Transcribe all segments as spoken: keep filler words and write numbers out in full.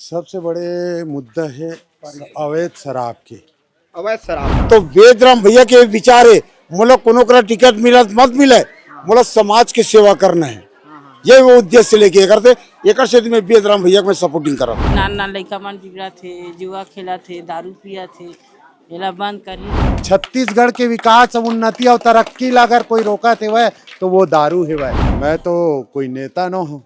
सबसे बड़े मुद्दा हे अवैध शराब के। अवैध शराब। तो बेदराम भैया के विचार हे, मोला कोनो करा टिकट मिला मत मिले, मोला समाज के सेवा करना हे। यही वो उद्देश्य लेके करते, एकर से मैं बेदराम भैया के मैं सपोर्टिंग करब। नान नान लइका मन बिगड़त हे, जुआ खेलत हे, दारू पियत हे, एला बंद करही। छत्तीसगढ़ के विकास, उन्नति और तरक्की ला अगर कोई रोकत हेवय, तो वो दारू हेवय। मैं तो कोई नेता न हूँ,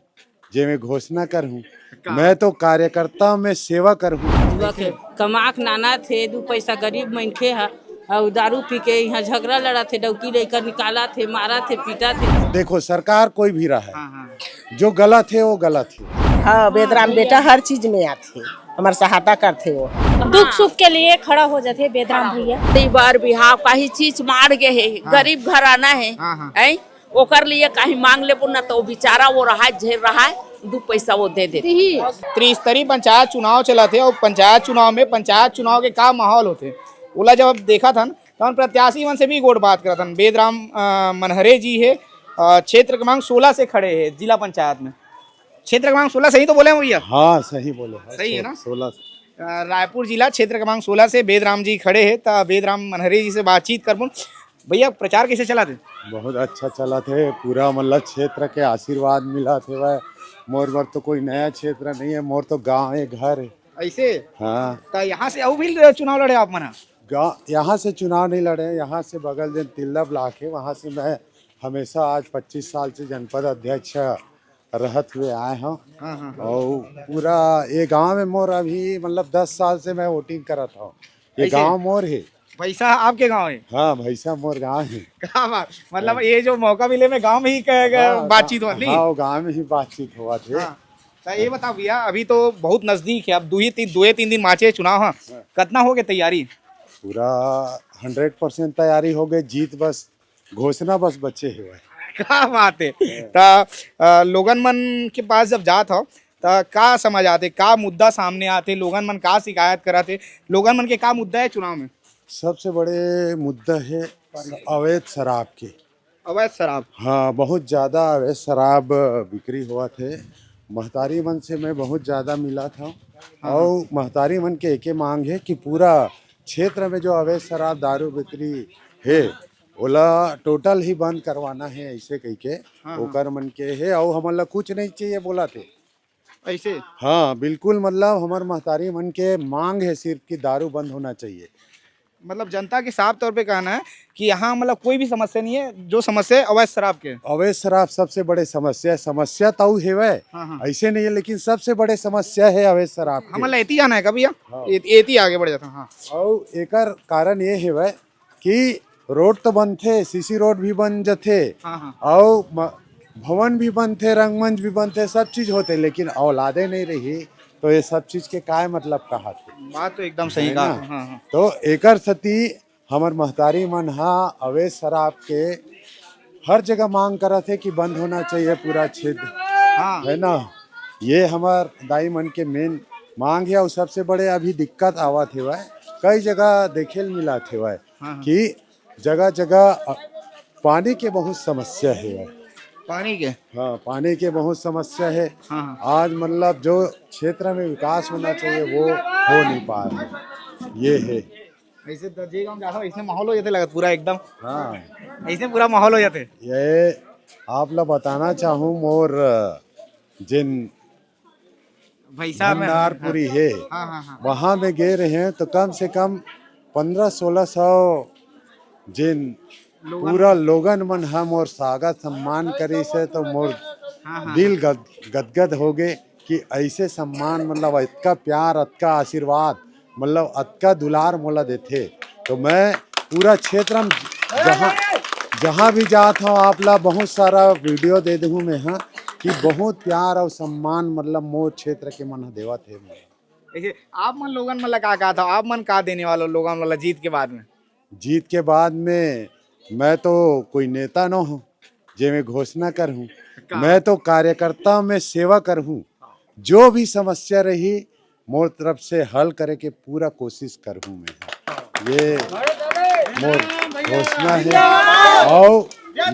जे मैं घोषणा करहूँ। मैं तो कार्यकर्ता में सेवा करहूँ। जुआ के कमा के लानत हे, दू पैसा गरीब मनखे ह, अउ दारू पी के इहाँ झगड़ा लड़त हे, डौकी लइका निकालत हे, मारत हे, पीटत हे। देखो, सरकार कोई भी रहे, हाँ, हाँ। जो गलत हे, वो गलत हे। हाँ, बेदराम बेटा हर चीज में आथे, हमर सहायता करथे वो। दुख सुख के लिए खड़ा हो जाथे बेदराम भैया। कई बार बिहाव काहीं चीज मार गे हे, हाँ। गरीब घराना हे, हाँ, हाँ। हैं? ओकर लिए काहीं मांग लेबो ना, तो बेचारा वो रहाय, झेल रहाय, दू पैसा वो दे देथे। त्रिस्तरीय पंचायत चुनाव चलत हे, अउ पंचायत चुनाव में, पंचायत चुनाव के का माहौल होथे, ओला जब देखत हन, त हमन प्रत्याशी मन से भी गोठ बात करत हन। बेदराम, अ, मनहरे जी हे, अ, क्षेत्र क्रमांक सोलह से खड़े हे जिला पंचायत में। क्षेत्र क्रमांक सोलह सही तो बोले हैं भैया? हाँ, सही बोले हैं। सही है ना? सोलह से। अ, रायपुर जिला क्षेत्र क्रमांक सोलह से बेदराम जी खड़े हे, त बेदराम मनहरे जी से बातचीत करबो। भैया, प्रचार कैसे चलत हे? बहुत अच्छा चलत हे, पूरा मतलब क्षेत्र के आशीर्वाद मिलत हेवय। मोर बर तो कोई नया क्षेत्र नहीं है, मोर तो गाँव हे, घर हे। ऐसे? हाँ। त यहाँ से अउ भी चुनाव लड़े आप मन ह? गा-, यहाँ से चुनाव नहीं लड़े, यहाँ से बगल दिन तिल्दा block है, वहाँ से मैं हमेशा आज पच्चीस साल से जनपद अध्यक्ष रहत हुए आए हंव। हाँ, हाँ, हाँ। अउ पूरा ये गांव में मोर अभी मतलब दस साल से मैं voting करत हंव। ये ऐसे? गांव मोर हे। भैसा आपके गांव हे? हाँ, भैसा मोर गांव हे। का बात, मतलब हाँ। ये जो मौका मिले में गांव में ही क-, क-, हाँ, बातचीत हाँ, होत नहीं? हाँ, वो गांव में ही बातचीत होवत हे। हाँ। त ये बताओ भैया, अभी तो बहुत नजदीक हे, अब दू ही तीन, दू ही तीन दिन बाचे हे चुनाव ह। हाँ। कतना हो गे तैयारी? पूरा hundred percent तैयारी हो गे, जीत बस, घोषणा बस बचे हे भाई। का बात हे। हाँ। त, अ, लोगन मन के पास जब जात हव, त का समझ आथे, का मुद्दा सामने आथे, लोगन मन का शिकायत करत हे, लोगन मन के का मुद्दा हे चुनाव में? सबसे बड़े मुद्दा हे अवैध शराब के। अवैध शराब? हाँ, बहुत ज्यादा अवैध शराब बिक्री होवत हे। महतारी मन से मैं बहुत ज्यादा मिलत हंव। हाँ, अउ हाँ। महतारी मन के एके मांग हे कि पूरा क्षेत्र में जो अवैध शराब दारू बिक्री हे, ओला total ही बंद करवाना हे, ऐसे कहिके हाँ, हाँ। ओकर मन के हे, अउ हमन ला कुछ नहीं चाहिए बोलत हे। ऐसे? हाँ, बिल्कुल, मतलब हमर महतारी मन के मांग हे सिर्फ कि दारू बंद होना चाहिए। मतलब जनता के साफ तौर पे कहना है कि यहाँ मतलब कोई भी समस्या नहीं है, जो समस्या है अवैध शराब के। अवैध शराब सबसे बड़े समस्या हे। समस्या तो अउ हेवय, हाँ, हाँ। ऐसे नहीं है, लेकिन सबसे बड़े समस्या हे अवैध शराब के। हमन ला एती जाना है कभी, हाँ? हाँ। ए-, एती आगे बढ़ जाता, हाँ। अउ एकर कारण ये हेवय कि रोड तो बनथे, सीसी रोड भी बन जथे, हाँ, हाँ। अउ म-, भवन भी बनथे, रंगमंच भी बनथे, सब चीज होथे, लेकिन औलादे नहीं रही, तो ये सब चीज के काय मतलब कहाथे? बात तो एकदम सही हे कहा, ना? हाँ, हाँ। तो एकर सेती हमर महतारी मन हा अवैध शराब के हर जगह मांग करत हे कि बंद होना चाहिए पूरा क्षेत्र, हाँ। हे ना? ये हमर दाई मन के main मांग हे। अउ सबसे बड़े अभी दिक्कत आवत हेवय, कई जगह देखे ल मिलत हेवय हाँ, हाँ। कि जगह-जगह, अ, पानी के बहुत समस्या हे। पानी के? हाँ, पानी के बहुत समस्या हे। हाँ, हाँ। आज मतलब जो क्षेत्र में विकास होना चाहिए, वो हो नहीं पा रहा है। ये हे। ऐसे तो जे गाँव जाथव, ऐसने माहौल हो जाथे लगत पूरा एकदम। हाँ। ऐसने पूरा माहौल हो जाथे। ये आप ला बताना चाहूँ, मोर जिन भैसा में भंडारपुरी हे, हाँ, हाँ, हाँ। वहाँ में गे रहेंव, तो कम से कम पन्द्रह सोलह सौ जिन लोगन पूरा लोगन मन ह मोर स्वागत सम्मान करिस हे, तो मोर हाँ, हाँ, दिल हाँ। गद-, गदगद हो गे कि ऐसे सम्मान, मतलब अतका प्यार, अतका आशीर्वाद, मतलब अतका दुलार मोला देथे। तो मैं पूरा क्षेत्र में जहाँ, जहाँ भी जात हूँ, आप ला बहुत सारा video दे दूँ मैं, हाँ, कि बहुत प्यार और सम्मान, मतलब मोर क्षेत्र के मन ह देवत हे मोला। ऐसे आप मन लोगन मन ला का कहत हव? आप मन का देने वाला लोगन वाला जीत के बाद में? जीत के बाद में मैं तो कोई नेता न हूँ, जे मैं घोषणा करहूँ। का? मैं तो कार्यकर्ता में सेवा करहूँ। जो भी समस्या रही, मोर तरफ से हल करे के पूरा कोशिश करहूँ मैं। ये मोर घोषणा हे। अउ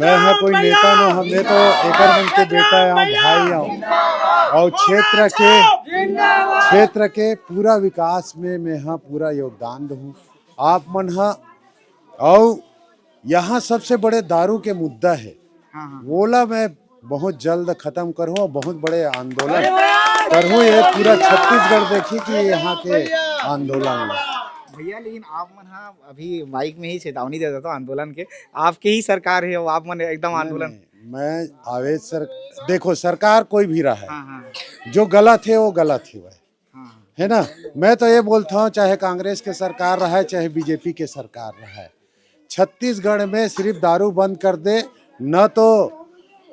मैं ह कोई नेता न हूँ, मैं तो एकर मन के बेटा आऊँ, भाई आऊँ। अउ क्षेत्र के, क्षेत्र के पूरा विकास में मैं हा पूरा योगदान दूँ। आप मन हा, अउ यहाँ सबसे बड़े दारू के मुद्दा है, हाँ, हाँ। वोला मैं बहुत जल्द खत्म करूँ और बहुत बड़े आंदोलन करूँ। ये पूरा छत्तीसगढ़ देखी कि यहाँ के आंदोलन में। भैया, लेकिन आप मन हा अभी माइक में ही चेतावनी दे देता हूँ आंदोलन के, आपके ही सरकार है, वो आप मन एकदम नहीं, आंदोलन। नहीं, मैं आवेश सर, देखो, सरकार कोई भी रहा है, हाँ, हाँ। जो गलत है वो गलत ही है, हाँ। है ना? मैं तो ये बोलता हूँ, चाहे कांग्रेस के सरकार रहा है, चाहे बीजेपी के सरकार रहा है, छत्तीसगढ़ में सिर्फ दारू बंद कर दे, न तो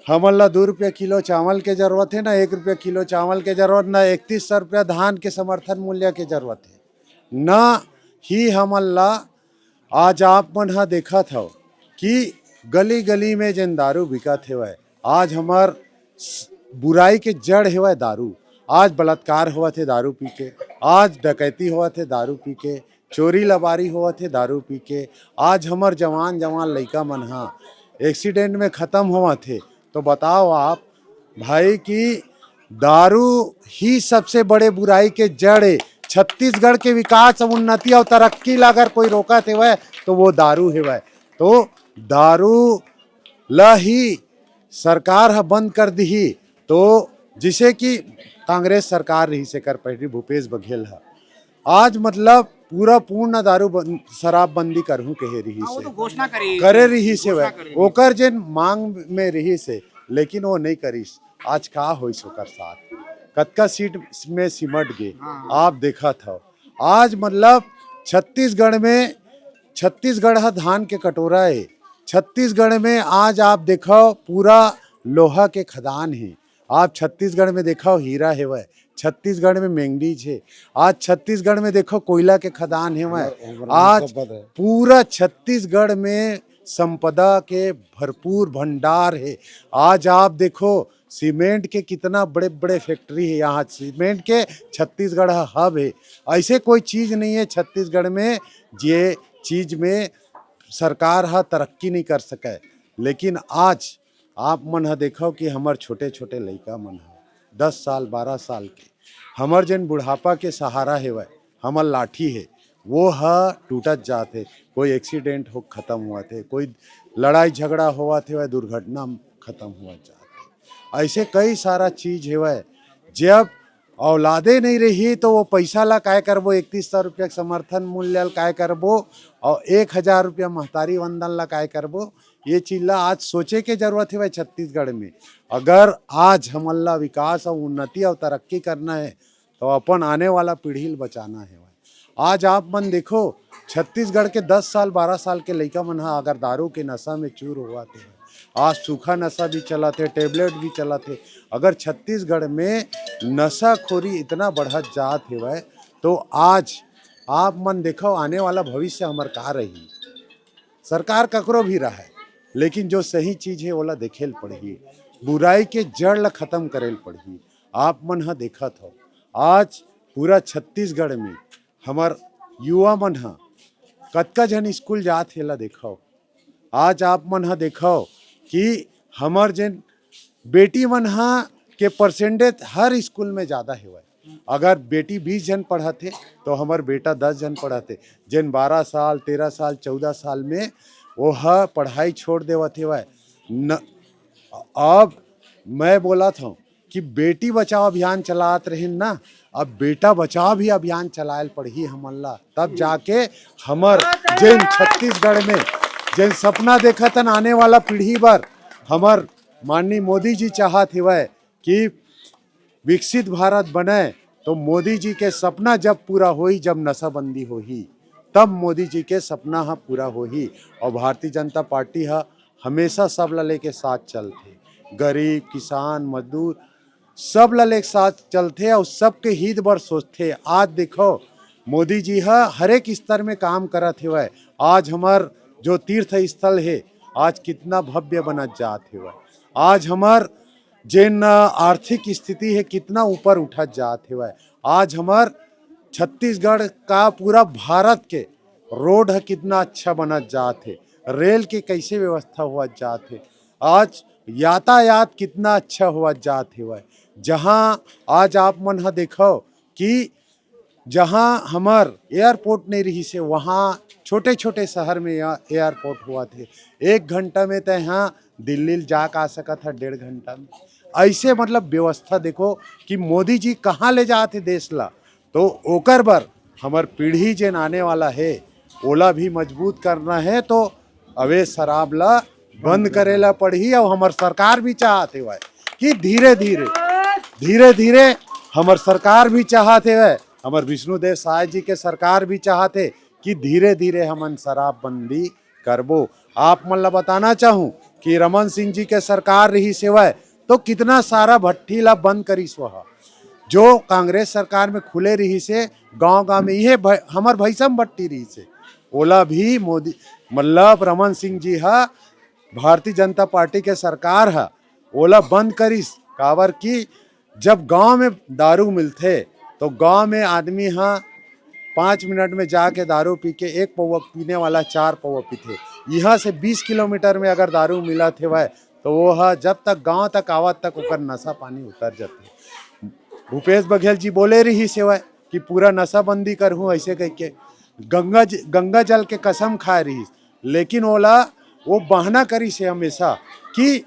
हमन ला दू रुपया किलो चावल के जरूरत है, ना एक रुपया किलो चावल के जरूरत, ना इकतीस सौ रुपया धान के समर्थन मूल्य के जरूरत है, ना ही हमन ला। आज आप मन हा देखत हव कि गली गली में जेन दारू बिकत हेवय, आज हमर स-, बुराई के जड़ हेवय दारू। आज बलात्कार होवत हे दारू पी के, आज डकैती होवत हे दारू पी के, चोरी लबारी होवत हे दारू पी के। आज हमर जवान जवान लइका मन हा एक्सीडेंट में खत्म होवत हे। तो बताओ आप भाई कि दारू ही सबसे बड़े बुराई के जड़ है। छत्तीसगढ़ के विकास और उन्नति और तरक्की ला अगर कोई रोकत हेवय तो वो दारू हेवय। तो दारू ला ही सरकार ह बंद कर दिही, तो जिसे कि कांग्रेस सरकार रही से कर पहली भूपेश बघेल ह, आज मतलब पूरा पूर्ण दारू बंद, शराबबंदी करहूं कहे रही हाँ, वो से, तो घोषणा करे करे रही से घोषणा वह, करे रही। ओकर जेन मांग में रही से, लेकिन वो नहीं करिस। आज का होइस ओकर साथ, कतका सीट में सिमट गे, हाँ। आप देखत हव। आज मतलब छत्तीसगढ़ में, छत्तीसगढ़ ह धान के कटोरा है। छत्तीसगढ़ में आज आप देखो पूरा लोहा के खदान है। आप छत्तीसगढ़ में देखो हीरा हेवय, छत्तीसगढ़ में मैंगनीज है। आज छत्तीसगढ़ में देखो कोयला के खदान हेवय। आज पूरा छत्तीसगढ़ में संपदा के भरपूर भंडार है। आज आप देखो सीमेंट के कितना बड़े बड़े फैक्ट्री है, यहाँ सीमेंट के छत्तीसगढ़ ह हब है। ऐसे कोई चीज नहीं है छत्तीसगढ़ में जे चीज में सरकार ह तरक्की नहीं कर सके। लेकिन आज आप मन ह देखो कि हमर छोटे छोटे लइका मन ह दस साल बारह साल के, हमर जेन बुढ़ापा के सहारा हेवय, हमर लाठी है, वो ह टूटत जात है। कोई एक्सीडेंट हो खत्म हुआ थे, कोई लड़ाई झगड़ा हुआ थे, वह दुर्घटना में खत्म हुआ जात है। ऐसे कई सारा चीज हेवय। जब औलादे नहीं रही तो वो पैसा ला काय करबो, इकतीस सौ रुपया के समर्थन मूल्य ला काय करबो और एक हजार रुपया महतारी वंदन ला काय करबो? ये चीज ला आज सोचे के जरूरत हेवय छत्तीसगढ़ में। अगर आज हमन ला विकास और उन्नति और तरक्की करना है तो अपन आने वाला पीढ़ी ल बचाना हेवय। आज आप मन देखो, छत्तीसगढ़ के दस साल बारह साल के लइका मन ह अगर दारू के नशा में चूर होवत हे, आज सूखा नशा भी चलत हे, टेबलेट भी चलत हे। अगर छत्तीसगढ़ में नशाखोरी इतना बढ़त जात हेवय, तो आज आप मन देखो आने वाला भविष्य हमर का रही। सरकार ककरो भी रहे, लेकिन जो सही चीज है ओला देखे ल पड़ही, बुराई के जड़ ला खत्म करे ल पड़ही। आप मन ह देखत हो, आज पूरा छत्तीसगढ़ में हमर युवा मन ह कतका झन स्कूल जात हे, ला देखव। आज आप मन ह देखव कि हमर जेन बेटी मन ह के परसेंटेज हर स्कूल में ज्यादा हेवय। अगर बेटी बीस झन पढ़त हे, तो हमर बेटा दस झन पढ़त हे। जेन बारह साल, तेरह साल, चौदह साल में वो ह पढ़ाई छोड़ देवत हेवय। न, अब मैं बोलत हूँ कि बेटी बचाओ अभियान चलात रहिन ना, अब बेटा बचाओ भी अभियान चलायल पड़ही हमन ला, तब जाके हमर जेन छत्तीसगढ़ में जेन सपना देखत हन आने वाला पीढ़ी बर, हमर माननीय मोदी जी चाहत हेवय कि विकसित भारत बने, तो मोदी जी के सपना जब पूरा होही, जब नशाबंदी होही, तब मोदी जी के सपना ह पूरा होही। और भारतीय जनता पार्टी ह हमेशा सब ला लेके साथ चलथे, गरीब, किसान, मजदूर, सब ला लेके साथ चलथे और सबके हित बर सोचथे। आज देखो, मोदी जी ह हर एक स्तर में काम करत हेवय। आज हमर जो तीर्थ स्थल हे, आज कितना भव्य बनत जात हेवय। आज हमर जेन आर्थिक स्थिति हे, कितना ऊपर उठत जात हेवय। आज हमर छत्तीसगढ़ का पूरा भारत के रोड ह कितना अच्छा बनत जात हे, रेल के कैसे व्यवस्था होवत जात हे, आज यातायात कितना अच्छा होवत जात हेवय। जहां आज आप मन ह देखव कि जहां हमर एयरपोर्ट नहीं रहिस हे, वहां छोटे-छोटे शहर में या एयरपोर्ट होवत हे। एक घंटा में तैं हा दिल्ली ल जाके आ सकत ह, डेढ़ घंटा में। ऐसे मतलब व्यवस्था देखो कि मोदी जी कहां ले जात हे देश ला। तो ओकर बर हमर पीढ़ी जेन आने वाला हे, ओला भी मजबूत करना हे, तो अवैध शराब ला बंद करे ला पड़ही। अउ हमर सरकार भी चाहत हेवय कि धीरे धीरे, धीरे धीरे हमर सरकार भी चाहत हेवय, हमर विष्णुदेव साय जी के सरकार भी चाहत हे कि धीरे धीरे हमन शराबबंदी करबो। आप मन ला बताना चाहूं कि रमन सिंह जी के सरकार रहिस हेवय, तो कितना सारा भट्ठी ला बंद करिस वह, जो कांग्रेस सरकार में खुले रहिस हे। गांव गांव में इहे भ-, हमर भैसम भट्ठी रहिस हे, ओला भी मोदी, मतलब रमन सिंह जी हा, भारतीय जनता पार्टी के सरकार हा ओला बंद करिस। काबर कि जब गांव में दारू मिलथे, तो गांव में आदमी हा पाँच मिनट में जाके दारू पी के एक पौवा पीने वाला चार पौवा पीथे। यहां से बीस किलोमीटर में अगर दारू मिलत हेवय, तो वो हा जब तक गांव तक आवत तक ओकर नशा पानी उतर जाथे। भूपेश बघेल जी बोले रहिस हेवय कि पूरा नशाबंदी करहूं, ऐसे कहिके गंगा ज-, गंगा जल के कसम खाए रहिस, लेकिन ओला वो बहाना करिस हे हमेशा कि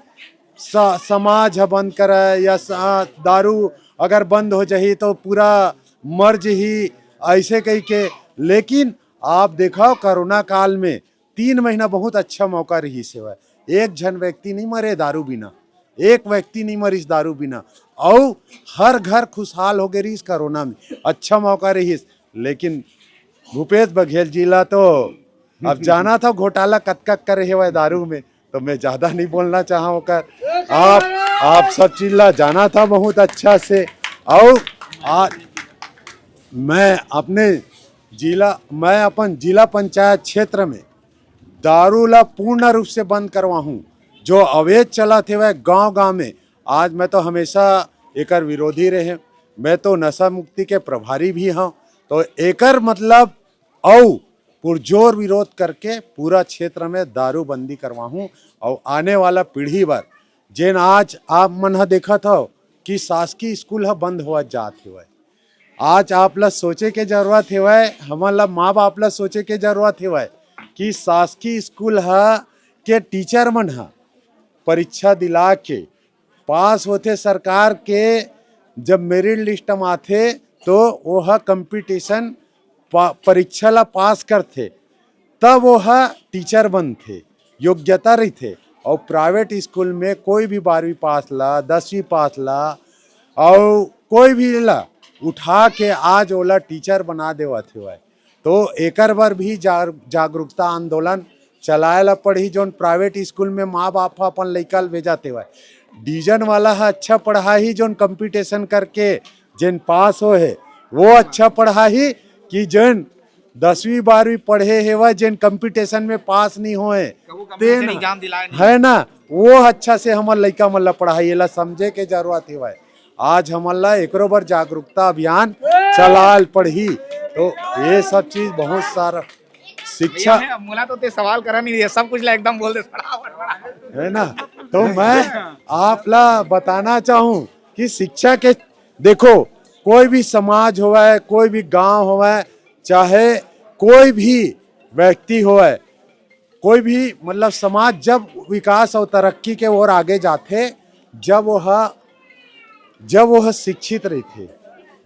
स-, समाज ह बंद करय या स-, दारू अगर बंद हो जाही तो पूरा मर जही, ऐसे कहिके। लेकिन आप देखव, कोरोना काल में तीन महीना बहुत अच्छा मौका रहिस हेवय, एक झन व्यक्ति नहीं मरे दारू बिना, एक व्यक्ति नहीं मरिस दारू बिना, अउ हर घर खुशहाल हो गे रहिस कोरोना में। अच्छा मौका रहिस, लेकिन भूपेश बघेल जी ला तो अब जाना था घोटाला कतका करे हेवय दारू में, तो मैं ज्यादा नहीं बोलना चाहा ओकर। आप, आप सब चीज ला जाना था बहुत अच्छा से। अउ आज मैं अपने जिला, मैं अपन जिला पंचायत क्षेत्र में दारू ला पूर्ण रूप से बंद करवाहूं। जो अवैध चलत हेवय गांव गांव में, आज मैं तो हमेशा एकर विरोधी रहे, मैं तो नशा मुक्ति के प्रभारी भी हूं। तो एकर मतलब अउ पुरजोर विरोध करके पूरा क्षेत्र में दारूबंदी करवाहूं। अउ आने वाला पीढ़ी बर, जेन आज आप मन ह देखत हव कि शासकीय स्कूल ह बंद होवत जात हेवय, आज आप ला सोचे के जरूरत हेवय, हमन ला माँ बाप ला सोचे के जरूरत हेवय कि शासकीय स्कूल ह के टीचर मन ह परीक्षा दिला के पास होथे सरकार के, जब मेरिट लिस्ट म आथे तो ओह कंपटीशन पा-, परीक्षा ला पास करथे, तब ओह टीचर बनथे, योग्यता रहिथे। अउ प्राइवेट स्कूल में कोई भी बारहवीं पास ला, दसवीं पास ला, अउ कोई भी ला उठा के आज ओला टीचर बना देवत हेवय। तो एकर बर भी जा-, जागरूकता आंदोलन चलाए ला पड़ही। जोन प्राइवेट स्कूल में माँ बाप ह अपन लइका ल भेजत हेवय, डिवीजन वाला ह अच्छा पढ़ाही, जोन कंपटीशन करके जेन पास होए हे, वो अच्छा पढ़ाही कि जेन दसवीं बारहवीं पढ़े हेवय, जेन कंपटीशन में पास नहीं होए, कहूँ तेन कंपटीशन एग्जाम दिलाए नहीं। है ना, वो अच्छा से हमर लइका मन ला पढ़ाही, एला समझे के जरूरत हेवय। आज हमन ला एकरो बर जागरूकता अभियान चलाल पड़ही। तो ये सब चीज बहुत सारा शिक्षा भैया, मैं, मोला तो ते सवाल करा नहीं दिया, सब कुछ ला एकदम बोल दे फटाफट। है ना। तो मैं आप ला बताना चाहूँ कि शिक्षा के, देखो, कोई भी समाज होवय, कोई भी गांव होवय, चाहे कोई भी व्यक्ति होवय, कोई भी मतलब समाज जब विकास और तरक्की के ओर आगे जाथे, जब वह, जब वह शिक्षित रहिथे,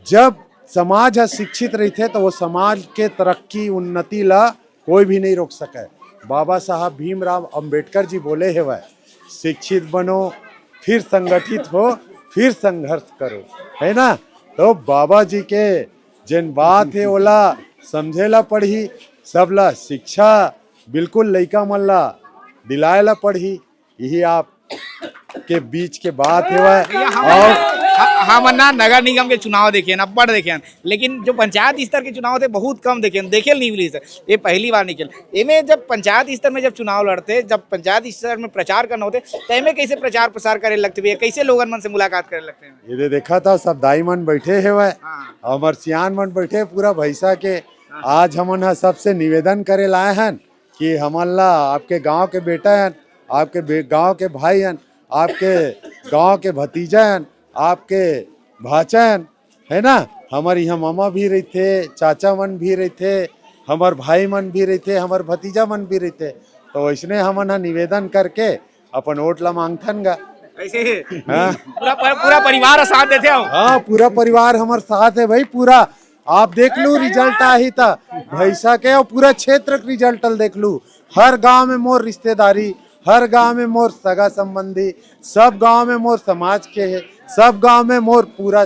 जब समाज ह शिक्षित रहिथे, तो वो समाज के तरक्की उन्नति ला कोई भी नहीं रोक सके। बाबा साहब भीमराव अंबेडकर जी बोले हेवय, शिक्षित बनो, फिर संगठित हो, फिर संघर्ष करो, है ना। तो बाबा जी के जेन बात हे, ओला समझे ला पड़ही, सब ला शिक्षा बिल्कुल लइका मन ला दिलाए ला पड़ही। यही आप के बीच के बात हेवय। भैया, हम, और हम, हम ना नगर निगम के चुनाव देखे हन, अब्बड़ देखे हन, लेकिन जो पंचायत स्तर के चुनाव थे, बहुत कम देखे हन, देखे नहीं मिली सर, ये पहली बार निकल। एमे जब पंचायत स्तर में जब चुनाव लड़ते, जब पंचायत स्तर में प्रचार करना होते, तो एमे कैसे प्रचार प्रसार करे लगते भैया, कैसे लोगन मन से मुलाकात करे लगते हैं? ये दे देखा था, सब दाई मन बैठे हेवय, हाँ। हमर सियान मन बैठे, पूरा भैसा के। हाँ। आज हमन ह सबसे निवेदन करे लाए हन कि हमन ला आपके गांव के बेटा हन, आपके बे-, गांव के भाई हन, आपके गांव के भतीजा हन, आपके भाचन, है ना, हमर इहाँ ममा भी रहिथे, चाचा मन भी रहिथे, हमर भाई मन भी रहिथे, हमर भतीजा मन भी रहिथे, तो वैसने हमन ह निवेदन करके अपन वोट ला मांगथन गा। ऐसे ही हाँ। पूरा पर, पूरा परिवार साथ देथे हो। हाँ, पूरा परिवार हमर साथ है भाई, पूरा। आप देख लू, रिजल्ट आही त भैसा के और पूरा क्षेत्र के रिजल्ट ल देख लू। हर गांव में मोर रिश्तेदारी, हर गांव में मोर सगा संबंधी, सब गांव में मोर समाज के है, सब गांव में मोर पूरा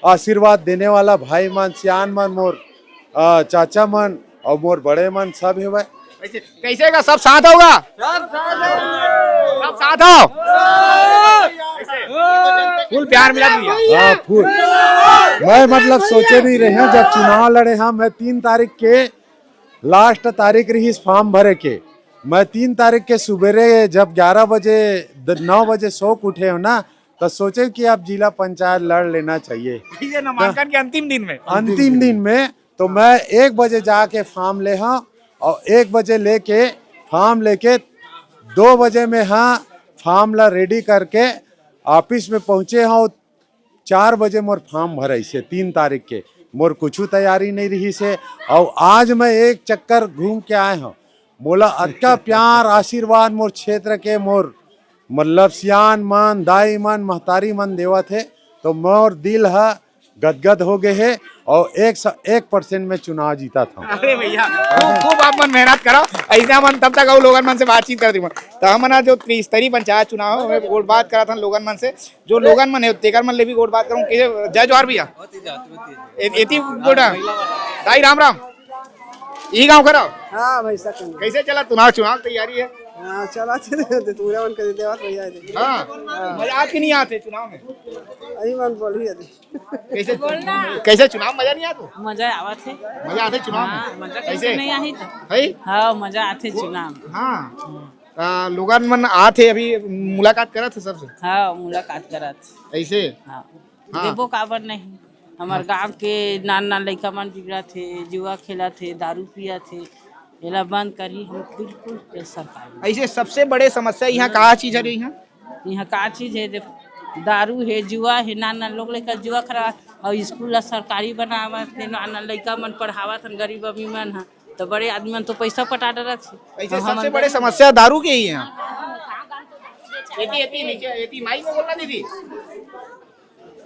आशीर्वाद देने वाला भाई मन, सियान मन, मोर अ, चाचा मन और मोर बड़े मन सब हेवय। कैसे, कैसे का सब साथ होगा? सब साथ हो। फुल प्यार मिला भैया। हाँ, फुल। मैं मतलब सोचे नहीं रहे हैं, जब चुनाव लड़े हैं, मैं तीन तारीख के लास्ट तारीख रही फॉर्म भरे के। मैं तीन तारीख के सुबेरे जब ग्यारह बजे, द-, नौ बजे सो के उठे हो ना, तो सोचे कि अब जिला पंचायत लड़ लेना चाहिए। ये नामांकन के अंतिम दिन में। अंतिम दिन में तो मैं एक बजे जाके फॉर्म ले हाँ, और एक बजे लेके, फॉर्म लेके दो बजे में हाँ, फॉर्म ला रेडी करके ऑफिस में पहुँचे हाँ। चार बजे मोर फॉर्म भराइस हे, तीन तारीख के। मोर कुछु तैयारी नहीं रहिस हे, और आज मैं एक चक्कर घूम के आए हूँ। मोला अतका प्यार आशीर्वाद मोर क्षेत्र के, मोर मतलब सियान मन, दाई मन, महतारी मन देवत हे, तो मोर दिल ह गदगद हो गए हे। और एक स-, एक परसेंट में चुनाव जीता था। अरे भैया, खूब खूब आप मन मेहनत करो, ऐसे हमन तब तक अउ लोगन मन से बातचीत करत हन। तो हमन आज जो त्रिस्तरीय पंचायत चुनाव है, ओमे गोठ बात करत हन लोगन मन से, जो लोगन मन है तेकर मन ले भी गोठ बात करूँ। जय जोहार भैया। ए-, एती गोठा। दाई राम राम। ई गांव करो। हाँ भाई, सच में। कैसे चला चुनाव, चुनाव तैयारी है? हाँ, चला थे, तो पूरा मन कर देवा भैया। हाँ। हाँ। मजा आत कि नहीं आते चुनाव में? अभी मन बोली है। कैसे, कैसे चुनाव मजा नहीं आते? मजा आवत हे। मजा आते चुनाव में? हाँ, मजा कैसे कैसे? नहीं आही तो? है? हाँ, मजा आथे चुनाव में। हाँ। आ, लोगन मन आथे, अभी मुलाकात करत हे सबसे? हाँ, मुलाकात करत। ऐसे? हाँ। हाँ। देबो काबर नहीं? हमर हाँ। गांव के नान नान लइका मन बिगड़त हे, जुआ खेलत हे, दारू पियत हे, एला बंद करही हम बिल्कुल के सरकार। ऐसे सबसे बड़े समस्या यहाँ का चीज हरे यहाँ? यहाँ का चीज है, देख, दारू है, जुआ है, नान नान लोग लइका जुआ खेलत, और स्कूल ला सरकारी बनावत हे, नान नान लइका मन पढ़ावत हन, गरीब अमीर मन ह, तो बड़े आदमी मन तो पैसा पटा डरत हे। ऐसे और हमन सबसे बड़े गरीब। समस्या दारू के ही है। एती, एती नीचे, एती माइक में बोलना दीदी।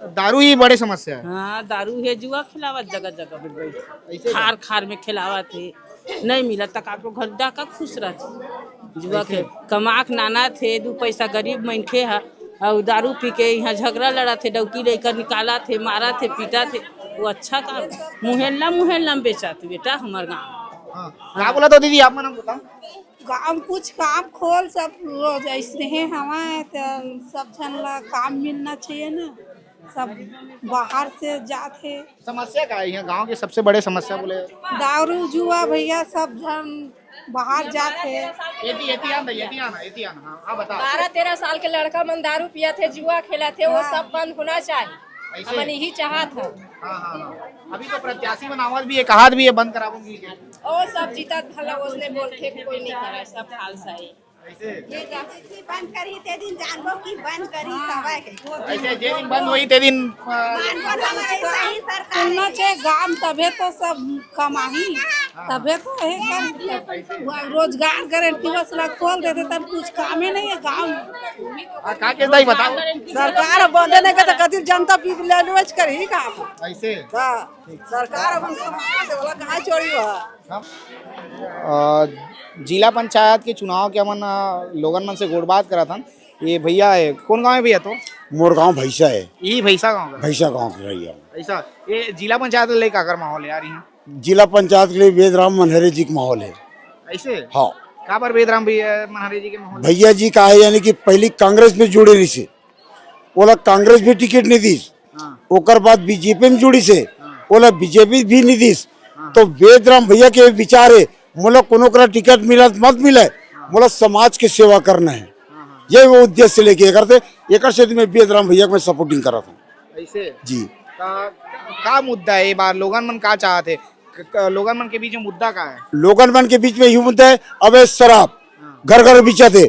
दारू ही बड़े समस्या है। हाँ, दारू है, जुआ खिलावत जगह जगह पे बैठ। ऐसे का? खार खार में खिलावत है, नहीं मिलत तक आपको घर जाकर खुश रहते। जुआ ऐसे? के कमाक नाना थे, दू पैसा गरीब मनखे है, और दारू पी के यहाँ झगड़ा लड़ा थे, डौकी लेकर निकाला थे, मारा थे, पीटा थे। वो अच्छा काम, मुहेल्ला मुहेल्ला में बेचा थे बेटा हमार गाँव। हाँ। का बोला तो दीदी, आप मन बताओ। काम, कुछ काम खोल, सब रोज ऐसने हवा है, तो सब झन ला काम मिलना चाहिए ना, सब बाहर से जात हे। समस्या का है यहाँ गांव के सबसे बड़े समस्या बोले? दारू जुआ भैया, सब झन बाहर जात हे। एती, एती आना भैया, एती आना, एती आना, हाँ, हाँ, बताओ। बारह तेरह साल के लड़का मन दारू पियत हे, जुआ खेलत हे, वो हाँ। सब बंद होना चाहिए। ऐसे? हमन यही चाहत हन। हाँ, हाँ, हाँ। अभी तो प्रत्याशी मन आवत भी है, कहत भी है बंद कराबो की। ओ सब जीतत घलो ओसने बोलथे कि कोई नहीं करे, सब फालसा है। ऐसे? ये जब बंद करी ते दिन जानबो कि बंद करी हाँ। सबै के। ऐसे जे दिन बंद होई ते दिन, अ, मानबो तो हमारे सही सरकार सुनना है। चाहिए, गाम तभे तो सब कमाही, हाँ। तभे तो है कर, रोजगार गारंटी बस ला खोल देते तब कुछ कामे नहीं है गाम। आ, का के दाई बताओ। सरकार बंदे नहीं करता कथी जनता पी ले लेवच करही का? ऐसे? हाँ। सरकार अपन कमाए दे, ओला कहाँ चोरी हो? अ, जिला पंचायत के चुनाव के हमन, अ, लोगन मन से गोठ बात करत हन। ये भैया है, कौन गांव है भैया तो? मोर गांव भैसा है। यही भैसा गांव का? भैसा गांव के भैया। ऐसा, ये जिला पंचायत ले काकर माहौल है यार यहाँ? जिला पंचायत के लिए वेदराम मनहरे जी के माहौल है। ऐसे? हाँ। काबर वेदराम भैया मनहरे जी के माहौल? भैया जी का है, यानी कि पहली कांग्रेस में जुड़े रही से, ओला कांग्रेस भी टिकट नहीं दीस। हाँ। ओकर बाद बीजेपी में जुड़िस हे, हाँ। ओला बीजेपी भी नहीं दीस। हाँ। तो वेदराम भैया के विचार हे, मोला कोनो करा टिकट मिला मत मिले, हाँ। मोला समाज के सेवा करना है। हाँ, हाँ। यही वो उद्देश्य लेके करते, एकर से मैं वेदराम भैया को मैं सपोर्टिंग करत हूँ। ऐसे? जी। का, का मुद्दा है ये बार? लोगन मन का चाहत है? क-, क-, लोगन मन के बीच में मुद्दा का है? लोगन मन के बीच में यही मुद्दा है, अवैध शराब हाँ। घर घर बिचत है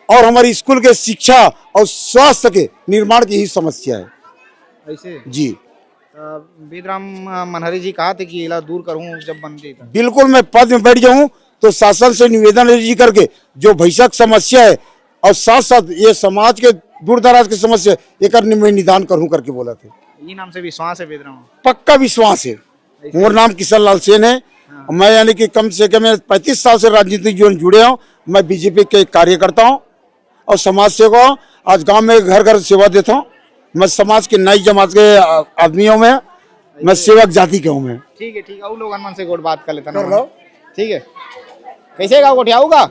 और हमारे स्कूल के शिक्षा और स्वास्थ्य के निर्माण की ही समस्या है। ऐसे? जी। त बेदराम, अ, मनहरी जी कहा थे कि एला दूर करहूँ जब बनते त। बिल्कुल, मैं पद में बैठ जाऊँ तो शासन से निवेदन अर्जी करके जो भैंसा के समस्या है और साथ साथ ये समाज के दूर दराज के समस्या है, एकर नि-, मैं निदान करहूँ करके बोला थे। ये नाम से विश्वास है बेदराम? पक्का विश्वास है। ऐसे? मोर नाम किशन लाल सेन है। हाँ। मैं यानी कि कम से कम पैंतीस साल से राजनीतिक जीवन जुड़े हूँ। मैं बीजेपी के कार्यकर्ता हूँ और समाज सेवक हूँ। आज गांव में घर घर सेवा देता हूँ। मैं समाज के नाई जमात के, आ, आदमी हूँ मैं। मैं सेवक जाति के हूँ मैं। ठीक है, ठीक है, अउ लोगन मन से गोठ बात कर लेता ना। ठीक है, कैसे का गोठियाऊ का?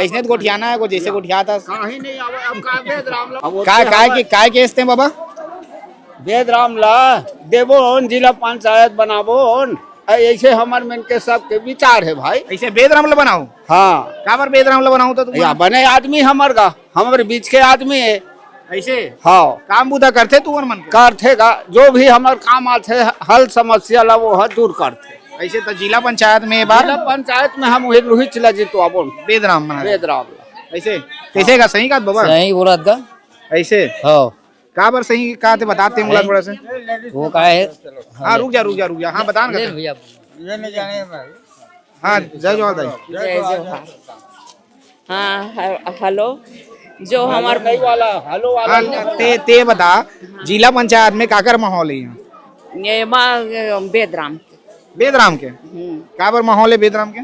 ऐसने तो गोठियाना है, को जैसे गोठियाता। काय, काय के, काय के एसते बाबा? बेदराम ला देबो, जिला पंचायत बनाबो, ऐसे हमर मन के सबके विचार है भाई। ऐसे बेदराम ला बनाओ? हाँ। काबर बेदराम ला बनाओ तो तुम? या बने आदमी हमर का, हमर बीच के आदमी है। ऐसे? हाँ। काम बुता करथे तुमन मन के? करथे का, जो भी हमर काम आथे, हल समस्या ला वो ह दूर करथे। ऐसे तो जिला पंचायत में ए बार? जिला पंचायत में हम वही रोहित ला जितवाबो। बेदराम बना। बेदराम ला। ऐसे? कैसे का, सही का बाबा? सही बोलत का। ऐसे? हाँ। काबर सही का ते बताते मोला थोड़ा से। वो का है? हाँ, रुक जा, रुक जा, रुक जा। हाँ, बता ना ले करते। भैया। हाँ, जय जोहार दाई। जय जोहार। हाँ, ह-, हेलो, जो हमर नहीं वाला, हेलो वाला हाँ, नहीं। ते, ते बता, जिला पंचायत में काकर माहौल है यहाँ? ये मा-, बेदराम के। बेदराम के? हम्म। काबर माहौल है बेदराम के?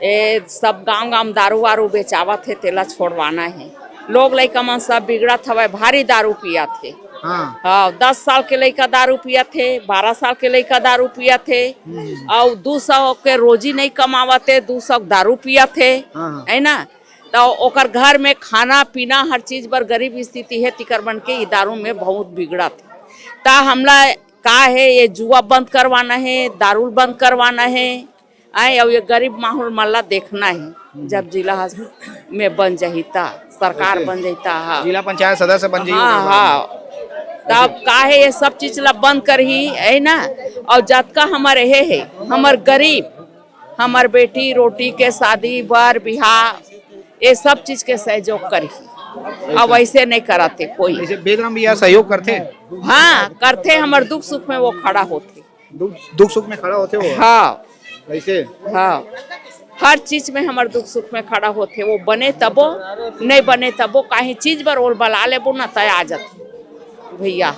ए, सब गांव-गांव दारू वारू बेचावत हे, तेला छोड़वाना हे। लोग लइका मन सब बिगड़त हवय, भारी दारू पियत हे। हाँ। हाँ, दस साल के लइका दारू पियत हे, बारह साल के लइका दारू पियत हे, हम्म। अउ दू सौ के रोजी नइ कमावत हे, दू सौ दारू पियत हे, हाँ, हाँ। है ना? त ओकर घर में खाना पीना हर चीज बर गरीब स्थिति हे, तिकर मन के ई दारू में बहुत बिगड़त हे। त हमला का हे, ये जुआ बंद करवाना हे, दारू बंद करवाना हे, आय, अउ ये गरीब माहौल मन ला देखना हे। जब जिला हस-, में बन जाही ता, सरकार ऐसे? बन जाही ता, हाँ। जिला पंचायत सदस्य बन जाही हाँ, ओकर बाद। हाँ। तब काहे ये सब चीज ला बंद करही, है ना? अउ जतका हमर हे, हे, हमर गरीब, हमर बेटी रोटी के शादी, बर, बिहाव, ये सब चीज के सहयोग करही। अब ऐसे नहीं कराते कोई। ऐसे बेदराम भैया सहयोग करथे? हाँ, करथे, हमर दुख सुख में वो खड़ा होथे। दुख, दुख सुख में खड़ा होथे वो? हाँ। ऐसे? हाँ, हर चीज में हमर दुख सुख में खड़ा होथे वो, बने तबो, नहीं बने तबो, काहे चीज बर ओल बला लेबो ना, तय आ जाथे भैया।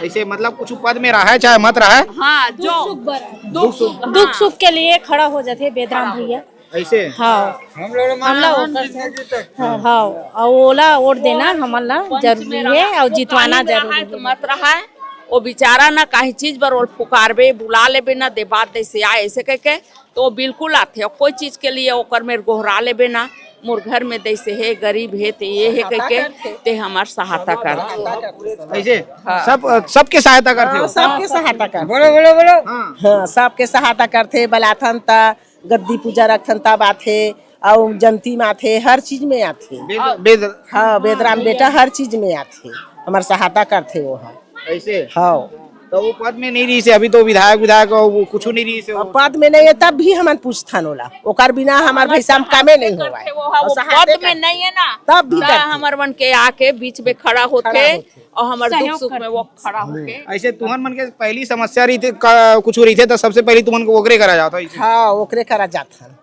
ऐसे मतलब कुछ पद में रहे चाहे मत रहे? हाँ, जो दुख सुख बर। दुख सुख, दुख हाँ। सुख के लिए खड़ा हो जाथे बेदराम भैया। ऐसे? हाँ। हम लोग हम लोग ओकर से, हाँ, हाँ। अउ ओला वोट देना हमन ला जरूरी हे अउ जितवाना जरूरी हे। मत रहा है, वो बेचारा ना काहे चीज बर ओल पुकारबे, बुला लेबे ना, दे बात जैसे आए, ऐसे कह के, तो वो बिल्कुल आथे। और कोई चीज के लिए ओकर मेर गोहरा लेबे ना, मोर घर में जैसे हे, गरीब हे, ते ये हे कह के, ते हमार सहायता करथे। ऐसे? हाँ। सब, सबके सहायता करथे हाँ, हो? सबके सहायता करथे। बोलो, बोलो, बोलो। हाँ। हाँ, सबके सहायता करथे, बलाथन त गद्दी पूजा रखथन तब आथे, अउ जंती में आथे, हर चीज में आथे। बेद-, बेद- हाँ, बेदराम बेटा हर चीज में आथे, हमर सहायता करथे वो ह। ऐसे? हाँ। तो वो पद में नहीं रही से, अभी तो विधायक, विधायक हो, वो कुछ नहीं रही से, वो अब पद में नहीं है, तब भी हमन पूछथन ओला, ओकर बिना हमर भैसा में कामे नहीं होवय। वो ह, अउ वो सहायता पद में करथे। नहीं है ना, तब भी हाँ, करथे। हमर मन के आके बीच में खड़ा होथे। खड़ा होथे। अउ हमर दुख सुख में वो खड़ा होके। ऐसे तुहन मन के पहली समस्या रहिथे, का-, कुछ रहिथे त सबसे पहली तुमन को ओकरे करा जात हो ऐसे? हाँ, ओकरे करा जाथन। हाँ।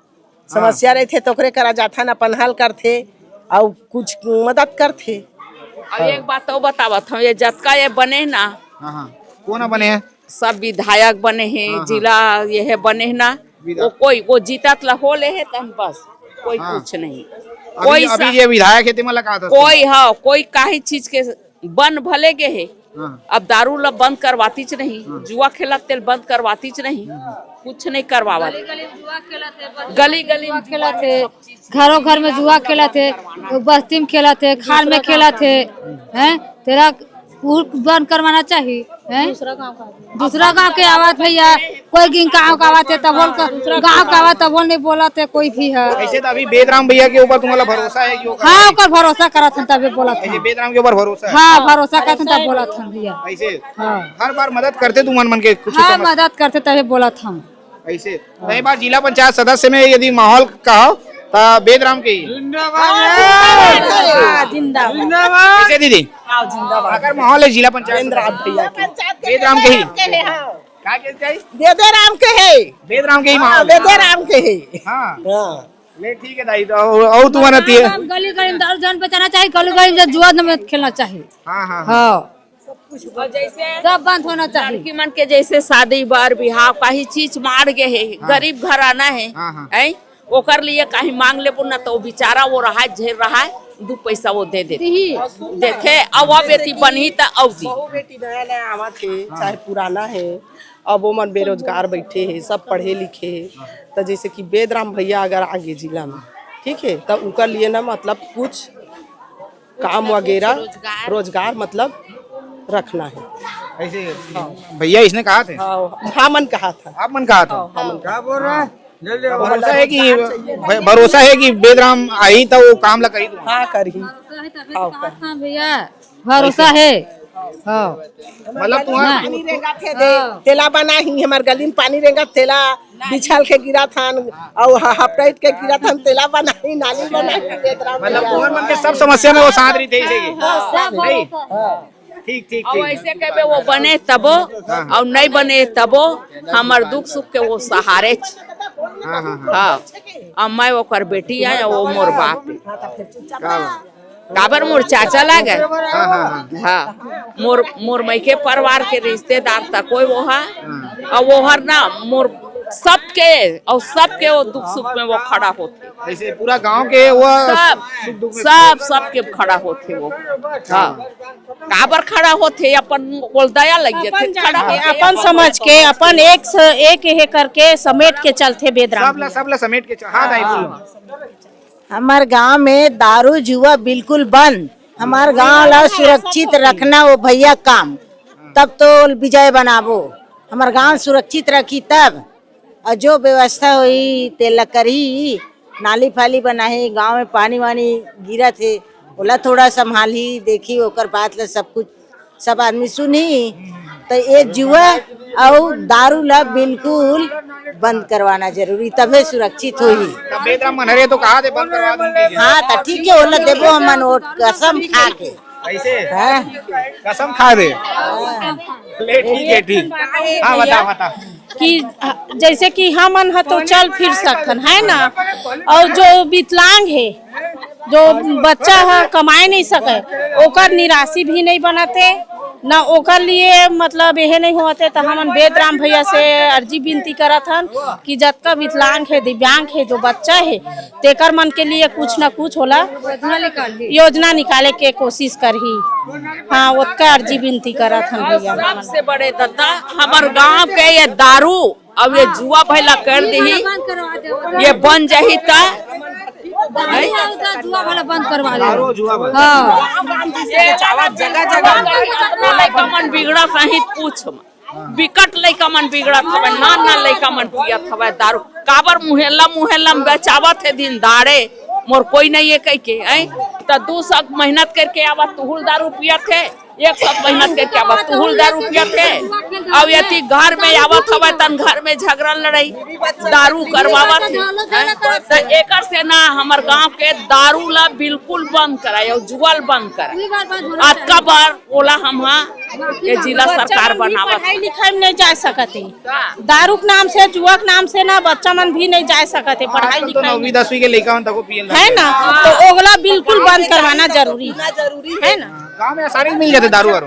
समस्या रहिथे त ओकरे करा जाथन, अपन हल करथे अउ कुछ मदद करथे। अउ एक बात अउ बतावत हूँ, ये जतका ये बने ना, हाँ, हाँ। कोन बने हे? सब विधायक बने हे, हाँ, हाँ। जिला ये हे बने हे ना, विधा- वो कोई, वो जीतत ला हो ले हे तन बस, कोई हाँ। कुछ नहीं। अभी, कोई अभी सा-, ये विधायक हे, तेमन ला का दस कोई, हाँ, कोई काही चीज के बन भले गे हे, हाँ। अब दारू ला बंद करवातीच नहीं, हाँ। जुआ खेलत तेल बंद करवातीच नहीं, हाँ। कुछ नहीं करवावत। गली गली में जुआ खेलत हे, घरों घर में जुआ खेलत हे, बस्ती में खेलत हे, खाल में खेलत हे, हैं? तेरा उ बंद करवाना चाहिए, हैं? दूसरा गांव के आवत भैया, कोई गिन गांव का आवत हे, तब बोल कर, गांव का आवत, तब बोल नहीं बोलत हे कोई भी है। ऐसे तो अभी बेदराम भैया के ऊपर तुम्हारा भरोसा है, यो हाँ, ओकर भरोसा करत हन, तबे बोलत हन। बेदराम के ऊपर भरोसा है? हाँ, भरोसा करत हन, तब बोलत हन भैया। ऐसे हाँ। हर बार मदद करथे तुमन मन के कुछ हाँ, समस्या? मदद करथे, तबे बोलत हन। ऐसे तो एक बार जिला पंचायत सदस्य में यदि माहौल कहो, तो बेदराम के ही। हाँ, जिंदाबाद। कैसे दीदी? हाँ, जिंदाबाद। अगर माहौल है जिला पंचायत बेदराम भैया के। बेदराम के ही। का के चाहिए? बेदराम के है। बेदराम के ही हाँ, माहौल है। बेदराम के है। हाँ। हाँ। ले ठीक है दाई, तो और, और तुम्हारा तिया। गली गली में दारू जान बचाना चाहिए, गली गली में जुआ में खेलना चाहिए। हाँ, हाँ, हाँ। हाँ। और जैसे सब बंद होना चाहिए। लड़की मन के जैसे शादी बर बिहाव काहीं चीज मार गे हे, हाँ। गरीब घराना हे, हाँ, हाँ। हैं? ओकर लिए काहीं मांग लेबो ना, तो बेचारा वो रहा, झेल रहा है, दू पैसा वो दे देथे। दीही। देथे, अब वो बेटी बनही त अउ दी। बहू बेटी नया नया आवत हे, हाँ। चाहे पुराना हे, अब वो मन बेरोजगार बैठे हे, सब पढ़े लिखे हे, तो जैसे कि बेदराम भैया अगर आगे जिला में, ठीक है, तो उनका लिए ना, मतलब, कुछ काम वगैरह, रोजगार। रोजगार, मतलब, रखना है। ऐसे हाँ। भैया इसने कहा थे? हाँ, हाँ, मन कहा था। आप मन कहा था? हाँ, हाँ, मन कहा। क्या बोल रहे हैं? जल्दी आओ। भरोसा है कि, भ-, भरोसा है कि बेदराम आई तो वो काम ला करी तुम्हारा? हाँ, करी। भरोसा है तभी तो हाँ, कहा करी। था भैया, भरोसा ऐसे। है। हाँ। मतलब तुम्हारा ना। पानी रेंगा थे दे, हाँ। तेला बना ही, हमार गली में पानी रेंगा, तेला बिछाल के गिरा था, और ह-, हपटाइट के गिरा था, तेला बना ही, नाली बना ही, बेदराम मतलब भैया। तुम्हार मन के सब समस्या में वो साथ रही थे, इसे की? हाँ, सब नहीं? भरोसा। ठीक, ठीक, और ठीक। ऐसे कहबे वो बने तबो, हाँ। और नहीं बने तबो, हमर दुख सुख के वो सहारे छ। हाँ, हाँ, हाँ। हाँ, अब मैं ओकर बेटी आय, वो मोर बाप हे। का बात? काबर मोर चाचा लागे? हाँ, हाँ, हाँ। हाँ, मोर, मोर मइके परिवार के रिश्तेदार तक कोई वो हा, हाँ। और वो हर ना मोर सबके, और सबके वो दुख सुख में वो खड़ा होथे। ऐसे पूरा गांव के वो सब, सुख दुख में सब, सबके खड़ा होथे वो। हाँ। काबर खड़ा होथे? अपन ओल दया लग जाथे, अपन जान खड़ा के, होथे। अपन समझ के, अपन एक स-, एक हे करके समेट के चलथे बेदराम। सब ला, सब ला समेट के च-, हाँ, दाई, बोलो। हमर गांव में दारू जुआ बिल्कुल बंद। हमर गांव ला सुरक्षित रखना वो भैया काम, तब तो विजय बनाबो। हमर गांव सुरक्षित रखी तब, और जो व्यवस्था होही तेला करही। नाली फाली बनाही, गांव में पानी वानी गिरत हे, ओला थोड़ा संभालही, देखही, ओकर बात ला सब कुछ सब आदमी सुनही। तो ये जुआ अउ दारू ला बिल्कुल बंद करवाना जरूरी, तभे सुरक्षित होही। तब बेदराम मन हरे तो कहा थे बंद करवा दूंगी। हाँ, तो ठीक है, ओला देबो हमन वोट, कसम खा के। कैसे? हाँ। कसम खा दे। हाँ। ले, ठीक है, ठीक। हाँ, बता, बता। कि जैसे कि हमन ह तो चल फिर सकथन, है ना, और जो विकलांग हे, जो बच्चा ह कमाए नहीं सके, ओकर निराशी भी नहीं बनते, ना ओकर लिए मतलब यह नहीं होते, तो हमन बेदराम भैया से अर्जी विनती करत हन कि जतका विकलांग हे, दिव्यांग हे, जो बच्चा हे, तेकर मन के लिए कुछ ना कुछ होला योजना निकाले। योजना निकाले के कोशिश करही। हाँ, ओतका अर्जी विनती करत हन भैया। सबसे बड़े दद्दा, हमर गांव के ये दारू अब ये जुआ भैला कर दीही, ये बन जाही त, नहीं? जुआ भैला बंद करवा दे। दारू जुआ बंद। हाँ। ये जगह जगह इतना लइका मन बिगड़त रही, पूछ मत। बिकट लइका मन बिगड़त हवय, नान नान लइका मन पियत हवय दारू। काबर मुहेल्ला मुहेल्ला में बेचावत हे दिन दाड़े, मोर कोई नहीं है कह के, हैं? त दू साल मेहनत करके आवत तुहुल दारू पियत हे, एक साथ मेहनत करके आवत तुहुल दारू पियत हे। अब यदि घर में आवत हवय तन घर में झगड़ा लड़ाई, दारू करवावत हे, हैं? त एकर से ना हमर गांव के दारू ला बिल्कुल बंद कराए अउ जुआ ल बंद कराए। अतका बार ओला हम हा ये जिला सरकार बनावत। पढ़ाई लिखाई में नहीं जा सकत हे। का? दारू के नाम से, जुआ के नाम से ना बच्चा मन भी नहीं जा सकत हे पढ़ाई आजकल तो लिखाई नौवीं में। दसवीं के लइका मन तको पियन है लग ना, गए। तो ओगला बिल्कुल बंद करवाना जरूरी है। है ना? गांव में आसानी से मिल जाथे दारू वारू।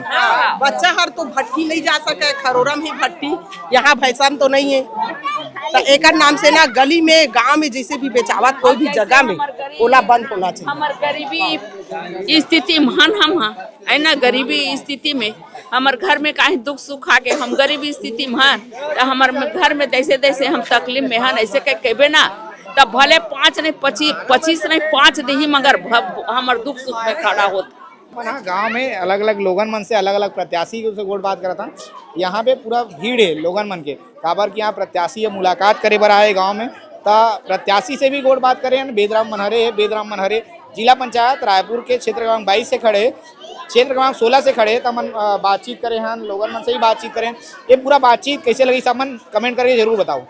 बच्चा हर तो भट्टी नहीं जा सके, खरोरा में ही भट्टी, यहाँ भैंसन तो नहीं है। तो एकर नाम से ना गली में, गांव में जैसे भी बेचावत कोई भी जगह में, ओला बंद होना चाहिए। हमर गरीबी स्थिति में हन हम, हाँ, है ना, गरीबी स्थिति में हमर घर में काहे दुख सुख आगे, हम गरीबी स्थिति में हन, तो हमर घर में जैसे जैसे हम तकलीफ में हन, ऐसे कह कहबे ना, तब भले पाँच नहीं पच्चीस, पच्चीस नहीं पाँच देही, मगर भ-, हमर दुख सुख में खड़ा होत। मन ह गांव में अलग-अलग लोगन मन से, अलग-अलग प्रत्याशी से गोठ बात करत हन। यहाँ पे पूरा भीड़ हे लोगन मन के, काबर कि यहाँ प्रत्याशी ह मुलाकात करे बर आए गांव में, त प्रत्याशी से भी गोठ बात करे हन। बेदराम मन हरे हे, बेदराम मन हरे जिला पंचायत रायपुर के क्षेत्र क्रमांक बाईस से खड़े, क्षेत्र क्रमांक सोलह से खड़े, त हमन, अ, बातचीत करे हन, लोगन मन से भी बातचीत करे हन। ये पूरा बातचीत कैसे लगी, सब मन comment करके जरूर बताओ।